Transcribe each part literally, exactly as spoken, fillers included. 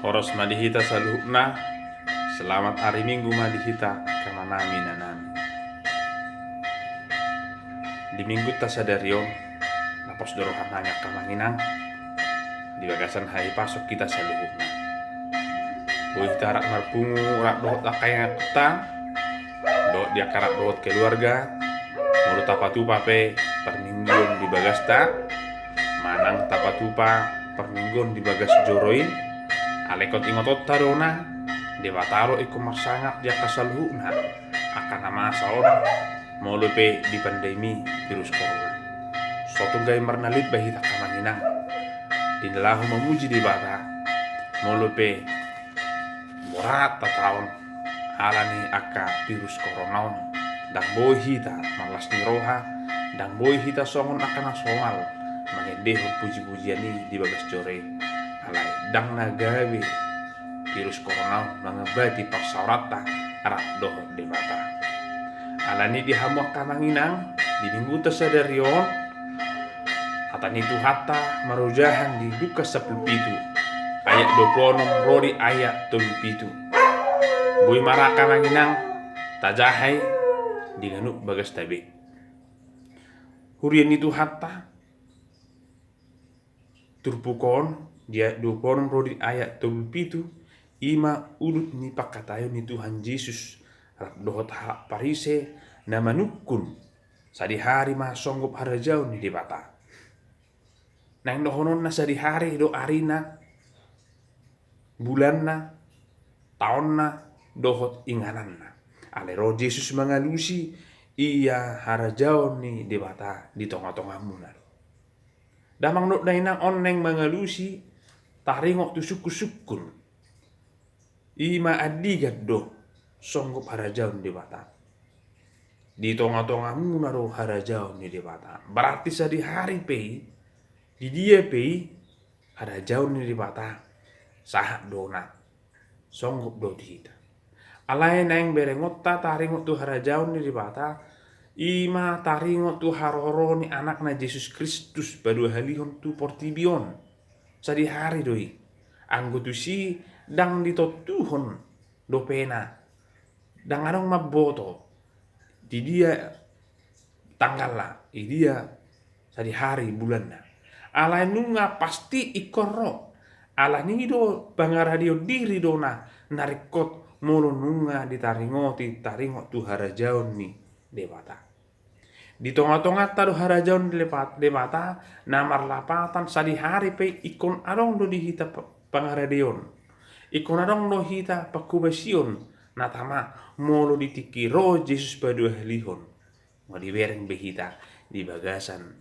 Horas ma di hita saluhutna. Selamat ari Minggu ma di hita, angka amanami, inanami. Di Minggunta sadari on, na pos do rohanami, angka amang inang, di bagasan hahipason hita saluhutna. Boi hita rap marpungu rap dohot angka ianakhonta, dohot di angka rap dohot keluarga, molo tapatupa pe parmingguon di bagasta, manang tapatupa parmingguon di bagas joro i, alai ingkon ingotonta do na, Debata do ingkon marsangap di angka saluhutna angka na masa on, molo pe di pandemi virus corona. So tung gabe marnalimba hita, angka amang inang, di na laho mamuji Debata, molo pe borat tataon ala ni angka virus corona on. Ndang boi hita marlas ni roha, ndang boi hita songon angka na somal mangendehon pujipujian i di bagas joro i. Alai ndang na gabe virus corona on mangambati parsaoranta rap dohot Debata. Ala ni i, di hamu, angka amang inang, di Minggunta sadari on, hata ni Tuhanta marojahan di Lukas sampulu pitu, ayat dua pulu onom ro di ayat tolu pulu pitu. Boi ma ra, angka amang inang, tajaha i di ganup bagasta be. Huria ni Tuhanta, turpuk on, di ayat dua pulu onom ro di ayat tolu pulu pitu, i ma udut ni pangkataion ni Tuhan Jesus rap dohot halak Parise na manungkun sadihari ma songgop harajaon ni Debata. Naeng dohononna, sadihari do arina, bulanna, taonna, dohot ingananna. Alai ro Jesus mangalusi, ia harajaon ni Debata di tongatongamuna do. Damang dohot dainang, on naeng mangalusi taringot tu sungkunsungkun. I ma andigan do songgop harajaon Debata. Di tongatongamuna do harajaon ni Debata. Berarti sadihari pe i, di dia pe i, harajaon ni Debata sahat do na songgop do di hita. Alai naeng berengonta taringot tu harajaon ni Debata, i ma taringot tu haroro ni Anakna Jesus Kristus paduahalihon tu portibi on. Sadihari do i. Anggo tusi ndang ditontuhon dopena, ndang adong mamboto di dia tanggalna, di dia sadihari bulanna. Alai nunga pasti ingkon ro. Ala ni i do pangaradeon diri do na, na ringkot molo nunga ditaringoti taringot tu harajaon ni Debata. Di tongatonganta do harajaon ni Debata, na marlapatan sadihari pe ingkon adong do di hita pangaradeon. Ingkon adong do hita panghobasion na tama molo di tingki ro Jesus paduahalihon. Nunga dibereng be hita di bagasan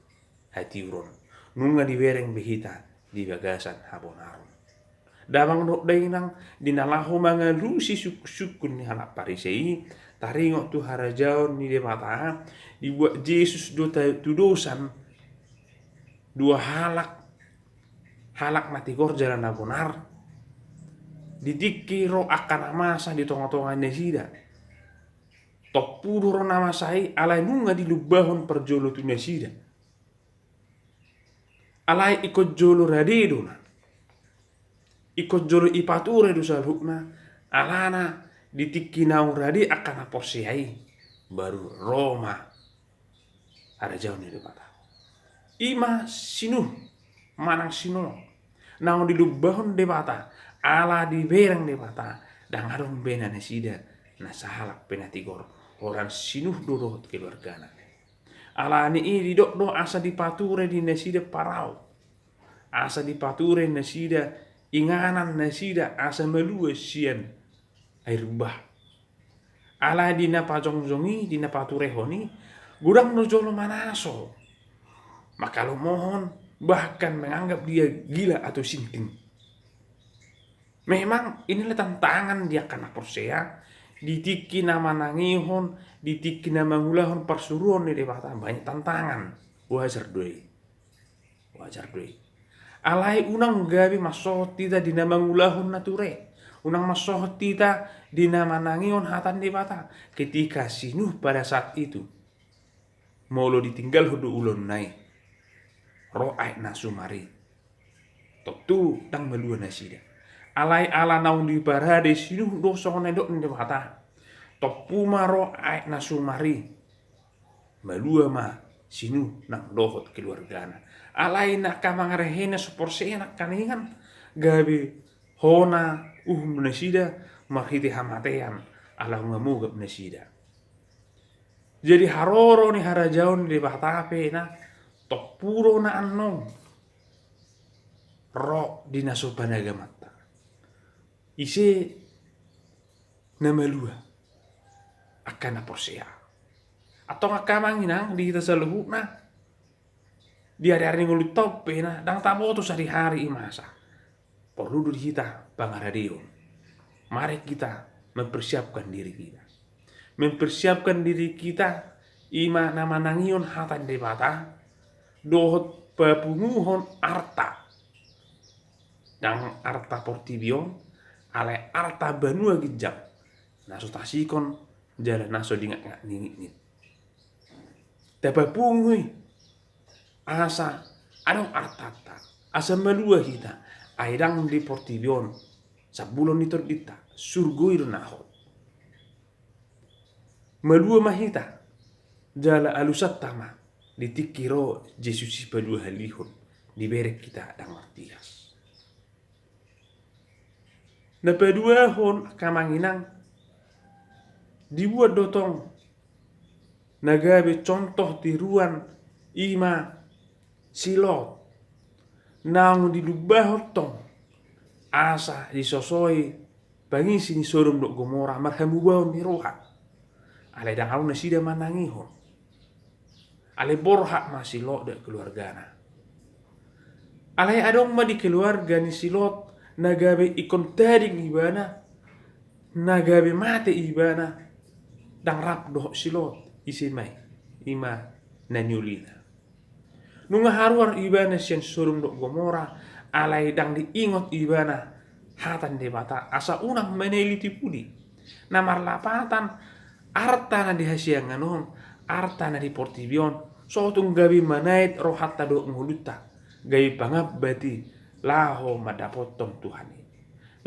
hatiuron. Nunga dibereng be hita di bagasan habonaron. Damang dohot dainang, di na laho mangalusi sungkunsungkun ni halak Parise i taringot tu harajaon ni Debata, dibuat Jesus do tudosan dua halak, halak na tigor jala na bonar, di tingki ro angka na masa di tongatonga nasida. Tompu do ro na masa i, alai nunga dilumbahon parjolo tu nasida. Alai ingkon jolo rade do na. Ingkon jolo ipature do saluhutna, alana di tingki naung rade angka na porsea i, baru ro ma harajaon ni Debata. I ma sinuh manang sinolong naung dilumbahon Debata, ala dibereng Debata, ndang adong be na nasida na sahalak pe na tigor, holan sinuh do dohot keluargana. Ala ni i didok do asa dipature di nasida parau, asa dipature nasida inganan nasida asa malua sian air bah. Alai di na pajongjong i, di na paturehon i, godang do jolo manaso, mangkalomohon, bahkan menganggap dia gila atau sinting. Memang inilah tantangan di angka na porsea, di tingki na manangihon, di tingki na mangulahon parsuruon ni Debata, banyak tantangan. Wajar do i. Wajar do i. Alai unang gabe mansohot hita di na mangulahon na ture. Unang mansohot hita di na manangihon hata ni Debata. Ketika si Nuh pada saat itu, molo ditinggalhon do ulaonna i, ro aek na sumar i, tontu ndang malua nasida. Alai ala naung diparade sinuh do songon na nidok ni Debata. Tompu ma ro aek na sumar i. Malua ma sinuh nang dohot keluargana. Alai na angka mangarehena so porsea nangkaningan gabe hona uhum nasida marhite hamatean ala nunga mogap nasida. Jadi haroro ni harajaon ni Debata pe na tompu do na annon ro di na so panagamanta. Ise na malua? Angka na porsea. Antong angka amang inang di hita saluhutna di ari-ari ni ngolunta on pe na ndang taboto sadihari i masa. Porlu do di hita pangaradeon. Mari kita mempersiapkan diri kita. Mempersiapkan diri kita ima na manangihon hata ni Debata dohot papunguhon arta. Ndang arta portibi on, alai arta banua ginjang na so tasikon jala na so dingatngat ni ningit. Tapapungu i asa adong artanta, asa malua hita, ai ndang di portibi on sambulan ni tondinta, surgo i do na hot. Malua ma hita jala alusanta ma di tingki ro Jesus i paduahalihon, dibereng hita ndang martias. Na paduahon angka amang inang, dibuat do tong na gabe contoh tiruan ima si Lot. Naung dilumbahon tong asa disosoi pangisi ni Sodom dohot Gomora marhamubaon ni roha. Alai ndang adong nasida manangihon. Alai borhat ma si Lot dohot keluargana. Alai adong ma di keluarga ni si Lot na gabe ingkon tading ibana, na gabe mate ibana, ndang rap dohot si Lot, ise ma i? Ima na niulina. Nunga haruar ibana sian Sodom dohot Gomora, alai ndang diingot ibana hata ni Debata asa unang manaili tu pudi. Na marlapatan arta na di hasiangan on, arta na di portibi on, so tung gabe manaet rohanta dohot ngolunta, gabe pangambat i laho mandapothon Tuhan i,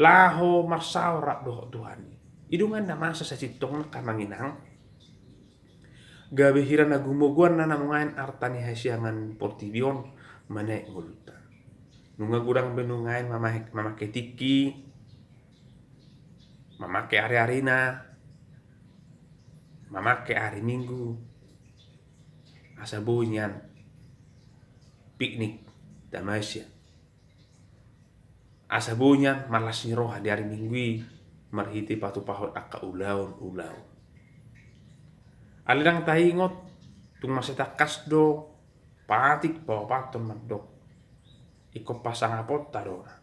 laho marsaor rap dohot Tuhan i. I do umbahen na masa sasintongna angka amang inang. Gabe hira na gumogoan na naung mangaen arta ni hasiangan portibi on manaet ngolunta. Nunga godang be nuaeng mamake, mamake tingki, mamake ari-arina, mamake ari Minggu, asa boi nian piknik tamasya. Asa boi nian marlas ni roha di ari Minggu i marhite patupahon angka ulaon-ulaon. Alai ndang taingot, tung mansai tangkas do patik paopathon mandok, ingkon pasangaponta do na,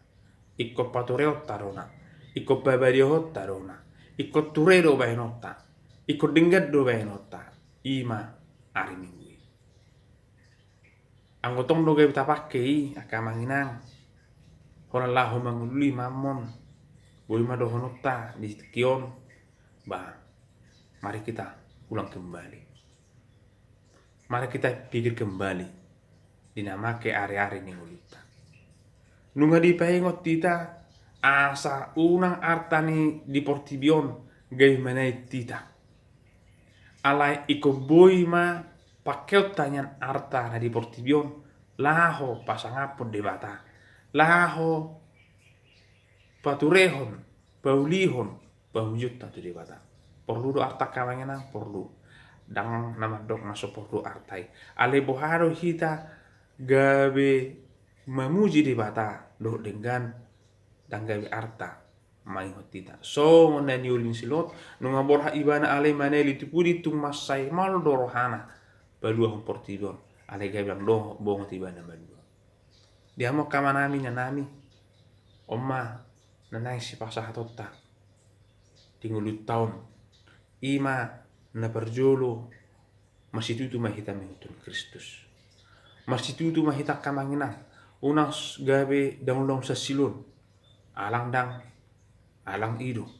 ingkon patureonta do na, ingkon pabadiahonta do na, ingkon ture do baenonta, ingkon denggan do baenonta, ima ari Minggu i. Anggo tong do gabe tapake i angka amang inang, holan laho mangulului mammon, boi ma dohononta di tingki on. Ba, mari kita ulang kembali. Mari kita pikir kembali di na make ari-ari ni ngolunta. Nunga dipaingot hita asa unang arta ni di portibi on gabe manaet hita. Alai ingkon boi ma pakeonta nian arta na di portibi on laho pasangaphon Debata, laho paturehon, paulihon pamujionta tu Debata. Porlu do arta angka amang inang? Porlu. Ndang na mandok na so porlu arta i. Alai boha do hita gabe mamuji Debata dohot denggan ndang gabe arta mangingot hita? Songon na niuli ni si Lot, nunga borhat ibana alai manaili tu pudi, tung mansai maol do rohana paluahon portibi on, alai gabe ndang dong bongot ibana malua. Di hamu angka amanami, inanami, on ma na naeng sipasahatonta di ngolunta on. Ima na parjolo, marsitutu ma hita mangihuthon Kristus. Marsitutu ma hita angka amang inang, unang s-, gabe daong-daong sansilon. Alang ndang, alang i do.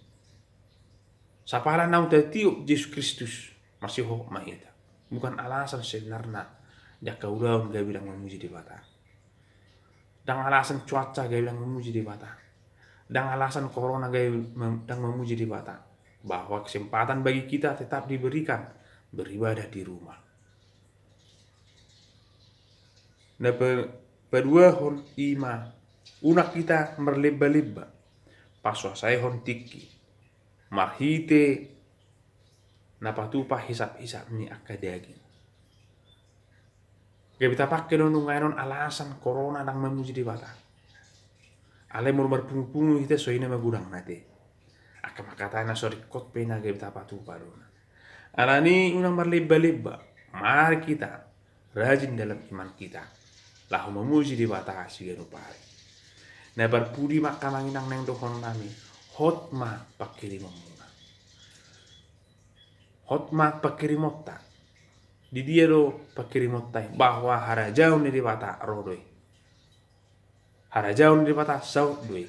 Sapala naung tatiop Jesus Kristus, marsihop ma hita. Bukan alasan sebenarna di angka ulaon gabe ndang mamuji Debata. Ndang alasan cuaca gabe ndang mamuji Debata. Ndang alasan corona gabe mem-, ndang memuji Debata, bahwa kesempatan bagi kita tetap diberikan beribadah di rumah. Na pe-, paduahon i ma, unang hita marlemba-lemba pasuasaihon tingki marhite na patupa hisap-hisap ni angka daging. Gabe tapangke do nunga on alasan corona ndang memuji Debata. Alai molo marpungu-pungu hita, so i na magodang na te. Angka mangkatai na so ringkot pe na gabe tapatupa do na. Alani unang marlemba-lemba, mari kita rajin dalam iman kita, laho memuji Debata siganup ari. Na parpudi ma angka amang inang naeng dohonon nami, hot ma pangkirimonmuna. Hot ma pangkirimonta. Di dia do pangkirimonta i? Bahwa harajaon ni Debata ro do i. Harajaon ni Debata saut do i.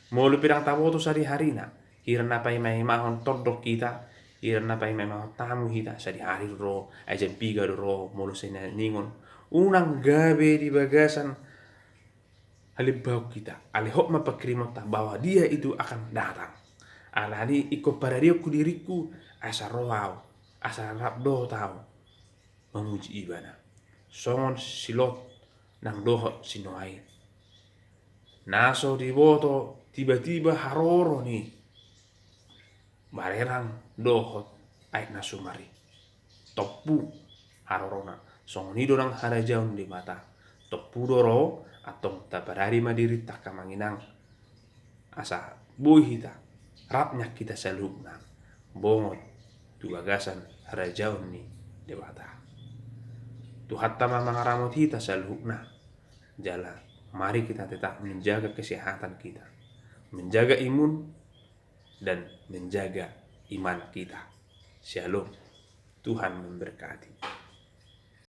Molo pe ndang taboto sadihari na, hira na paima-imahon tondok hita, hira na paima-imahon tamu hita, sadihari do ro, ai jam piga do ro, molo sai na ningon. Unang gabe di bagasan halembaon hita, alai hot ma pangkirimonta bahwa dia itu akan datang. Alani ingkon paradehon diringku asa ro ahu, asa rap dohot ahu mamuji Ibana. Songon si Lot naeng dohot si Noa i, na so diboto tiba-tiba haroro ni barerang dohot aek na sumar i. Tompu harorona. Songon i do nang harajaon ni Debata. Tompu do ro, antong taparade ma dirinta angka amang inang, asa boi hita rap nian hita saluhutna bongot tu bagasan harajaon ni Debata. Tuhanta ma mangaramoti hita saluhutna. Jala mari kita tetap menjaga kesehatan kita, menjaga imun, dan menjaga iman kita. Syalom. Tuhan memberkati.